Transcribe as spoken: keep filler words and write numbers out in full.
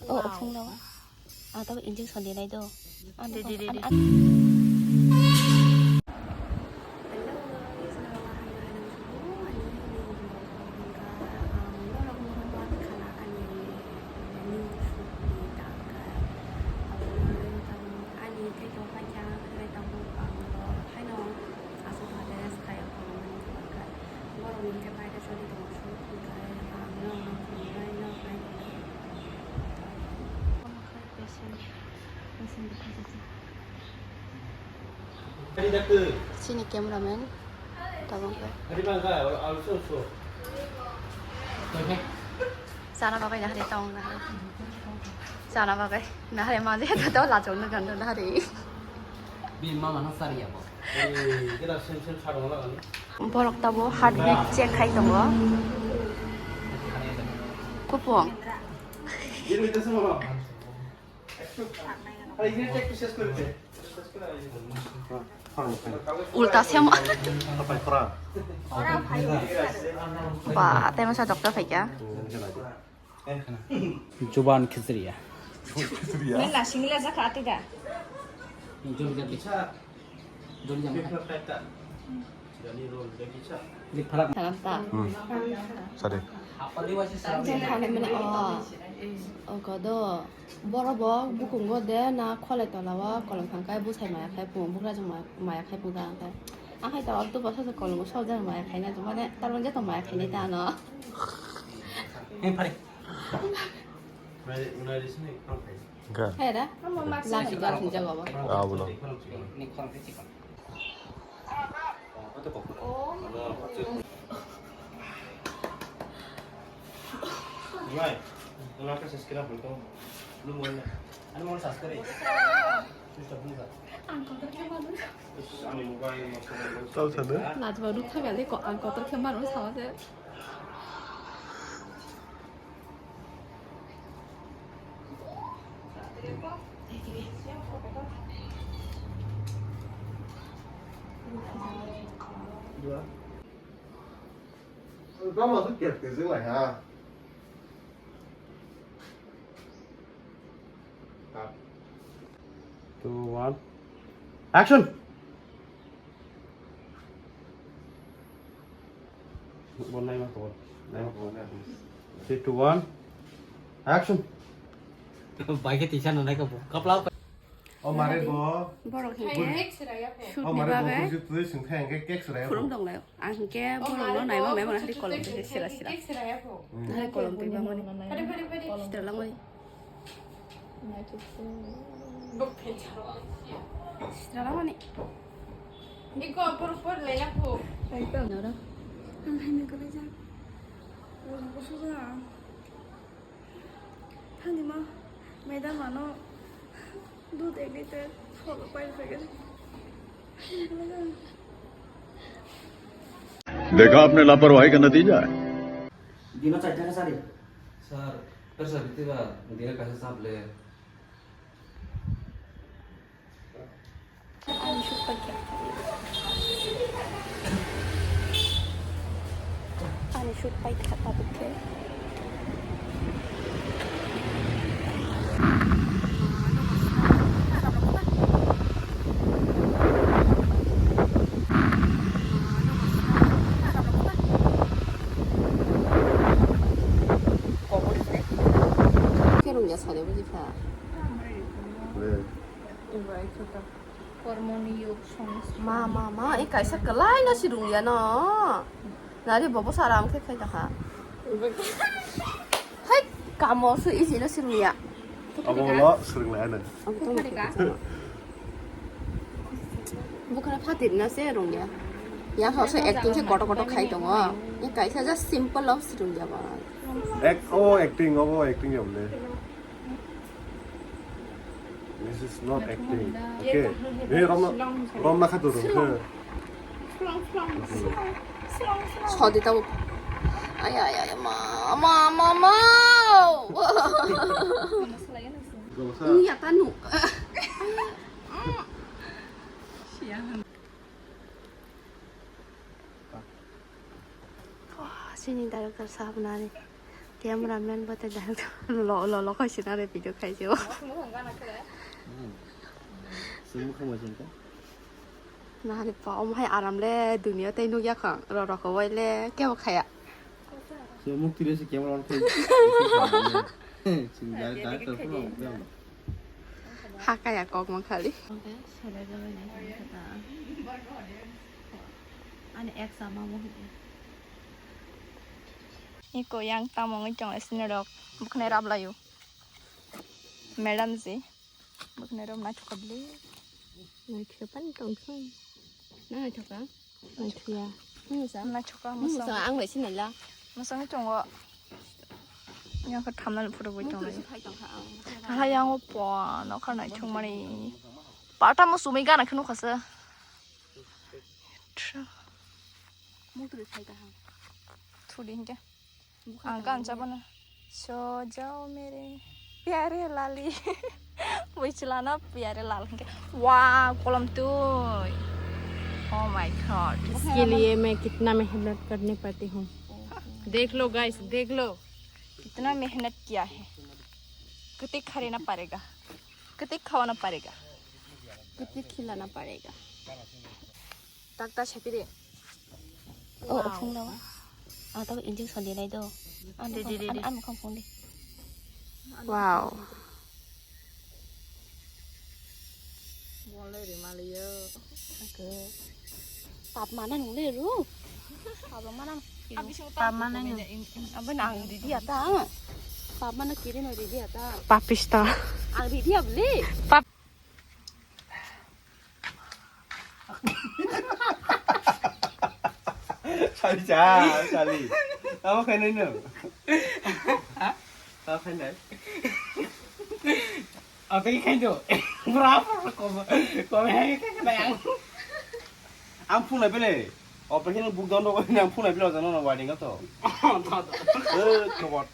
Oh, ophung no. Ang tabuk injection dinai do. Ang de, de, de, de. Hello guys, norok haino haino chugo ani vlog hwnka ang norok no ban khala ani new shoot ni tangka. Abo norok tamo ani kaitor paikha kaitor bupang rok haino aswk dress kaya kong mani khe borok ni khe baire choli tongo shoot hwnka ang norok no phunuknai norok nai tongkha. Chini cameraman tabuk khe. Chana bagwi nahari tong nahari. Chana bagwi nahari maje to lachok nw gando nahari. Bini mama no sariya bo. Borok tabo heartbeat check khai tongo. Kupung. Ulta semo. Ba, tei masa doctor phaikha. Juban khichriya. Nang nasing la jakha ati da. Joli joli. Joli joli. Lik phalak. Salam ta. Hmm. Sari. Jeng khane mene o. O kodo. Boro bo bukungo de na khole tola o kolom thang kai busai maya khai pungo bugra jong maya khai pungo da kai. Ang khai ta abdo basa kolom so jang maya khai na jong mane tarwan je to maya khai ni ta no. Hei pare. Hera? Lagi jago sini jago apa? Ah, belum. Tal sana. Lajba nuk thaga le ko ang kotor khe maro sama se. Tamo su ket ke se lai ha. Two, one. Action! Three, two, one. Action! Bai khe tisa no nai ka bo. Kapla. O mare bo. Borok hinkhe shoot ni bagwi. O mare bo, twi sing khe hinkhe cake sraya. Khulum dong lai. Ang hinkhe borok no naimang naimang hari kolom twi sira sira. Hari kolom twi bangmani. Sitra langmani. Sitra langmani. Iko por por le ya ko. Ekdom. Noro. Ang hai me kore jang. Busu jang. Thani ma, madam ano dudh ek liter solo pai phaikha. देखा आपने लापरवाही का नतीजा है। Dino chaita khe sari. Sir, pressure bitiba dino kaisa chap le. Ani shoot paikha. Ani shoot paikha tabuk khe. Khe rungya sade bujikha. Kormoni yog song. Ma, ma, ma, e kaisa kwlai no si rungya no. Nari bobo sara ang khe khai ta kha. Hai, kamo su isi no si rungya. Abo lo swrwng lai ano. Bukhara phatir na se rungya. Ya ho se acting se koto koto khai tongo. E kaisa just simple lo si rungya ba. Ek, o acting, obo acting ya bole. This is not acting. Okay. Hey, Ramna, Ramna kha tu rung khe. Sodi tau. Ay, ay, ay, ma, ma, ma, ma. Ini ya tanu. Wah, sini director sahab nani. Cameraman bo te dang lo lo lo khai sina re video khai jo. Sumuk khamai singka. Nahani pa om hai aram le dunia tei nugya khang ro ro ko wai le kebo khaya. Sumuk tire se camera on khai. Sing dai dai tor ko. Hakaya kok mang khali. Ani ek sama mo. Iko yang tamo ngi chong sini rok bukne rap layu. Madam ji bukne rap na chukabli. Na chukapan tong thung. Na chuka. Naithuya. Nungsa. Naithuka, musang. Nungsa, ang bai sinai la. Musang tongo. Yang kha thamnani photo boi tongo. Hai yang o po no kha naithung mani. Pata mo sumui gana kheno khasa. Mutu de thai ta ha. Thudi hinke. Ang gan chabana. So jao mere pyare lali. Bui chilana pyare lal hinke. Wow, kolam tui. Oh my God. इसके लिए मैं कितना मेहनत करनी पड़ती हूँ। देख लो गाइस, देख लो। कितना मेहनत किया है। कितने खरीदना पड़ेगा। कितने खवाना पड़ेगा। कितने खिलाना पड़ेगा। Doctor Shapiri. Oh, wow. Phung daw. Ah, tabo injection dinai do. Ano, de, de, de, ano, de. Ano, ano, phung di. Wow. Bolai ri maliyo. Oke. Pap mana nung le ru? Pap mana? Pap mana nung? Apa nang ridi ata? Pap mana kiri no ridi ata? Papista. Ang ridi abli. Pap Sali cha, sali. Tamo khainai no? Tamo khainai? Apa yang khainai? Berapa kau? Kau yang khainai ang? Ampun lah beli. Operation buk dondo ko ini ampun lah beli, ojan no wadi ngato. Eh, kebot.